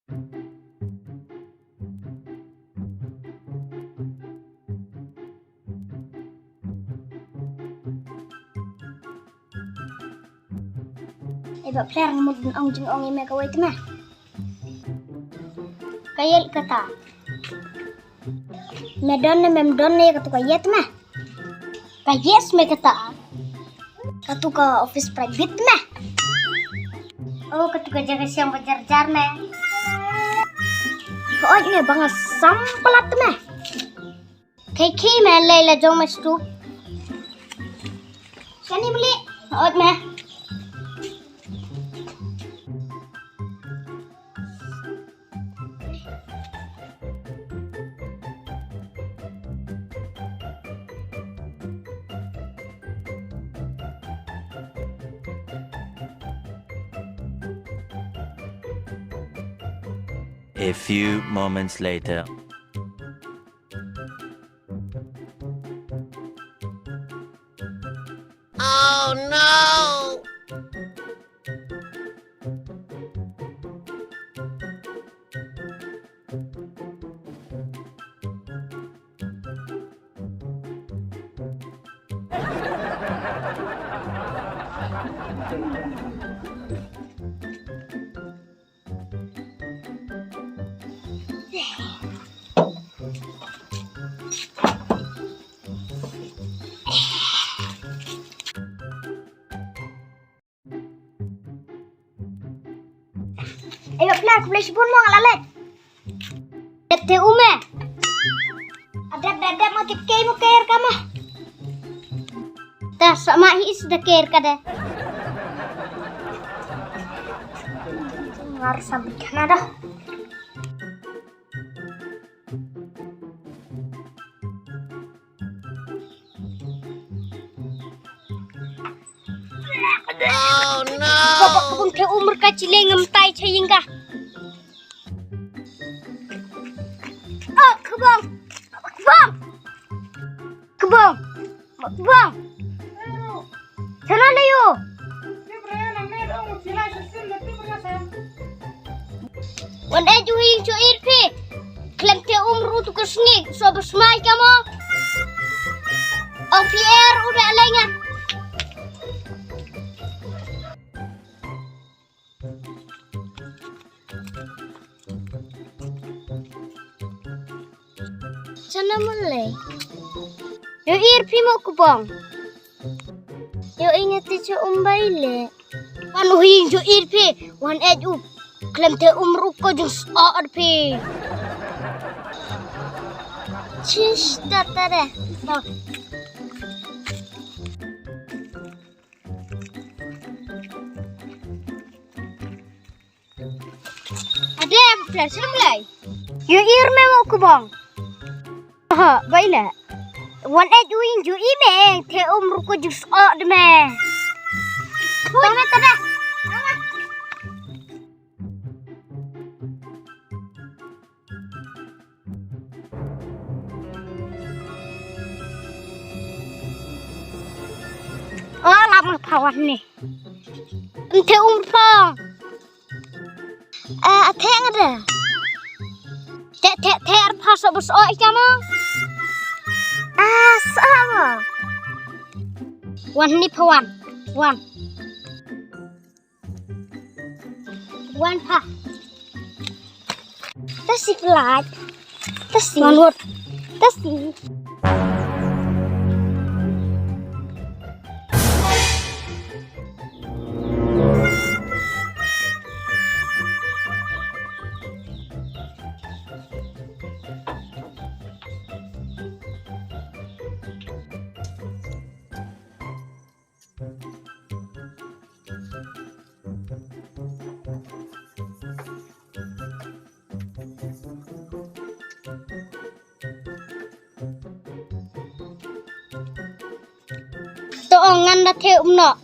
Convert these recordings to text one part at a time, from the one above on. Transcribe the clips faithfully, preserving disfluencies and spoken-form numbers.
Eba pler mut ong jingong ïa me kawei te me. Ka ïa kata. Me don ne mem don ne katu ka ïa te me. Ka yes me kata. Katu ka office private me. Oh, katu ka jaka siang ba jar jar me. Oi me ba nga sam palat me. Khie khie me lei la jong me stu. Shani beli. Ot me. A few moments later. Oh no! Ayo, pla, ku pla shibun mo nga la leit. Dep te um eh. Adep, adep, adep, mo tip kei mo ker ka mo. Ta sa ma hi is da ker ka de. Ngar sabit kana da. Oh no! Ka bok ka bong te umr ka chile ngam tai cha yinga. Oh, ka bong. Ka bong. Ka bong. Ka bong. Sana na yo. Wan eh ju hi ju ir phi. Khlem te umr u tu ka sngi so ba smai ka mo. Ong phi er u da lenga. Chana malai. Yo ir phi mo ku bong. Yo ingat ti chu um bai le. Wan u hi ju ir phi. Wan eh ju. Khlem te umr u ko jung s-, o ar phi. Chish ta ta de. Ta. Ade, pla sum lai. Yo ir me mo ku bong. Ha, bai le. Wan eh ju in ju i me, te umr u ko jung s-, o de me. Tong me ta de. Oh, lama phawan ni. Ente umrong. Eh, ate ngada. Te, te, te, ar phas bus o ikama. Ah, sama. Wan ni phawan. Wan. Wan pha. Tasi pelat. Tasi. Wan wot. Tasi. To ngan da the um noh.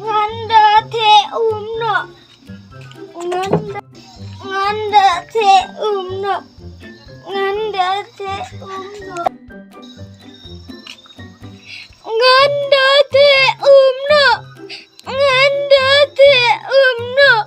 Ngan da the um noh. Ngan da, ngan da the um noh. Ngan da the um noh. Ngan da the um noh. Ngan da the um noh.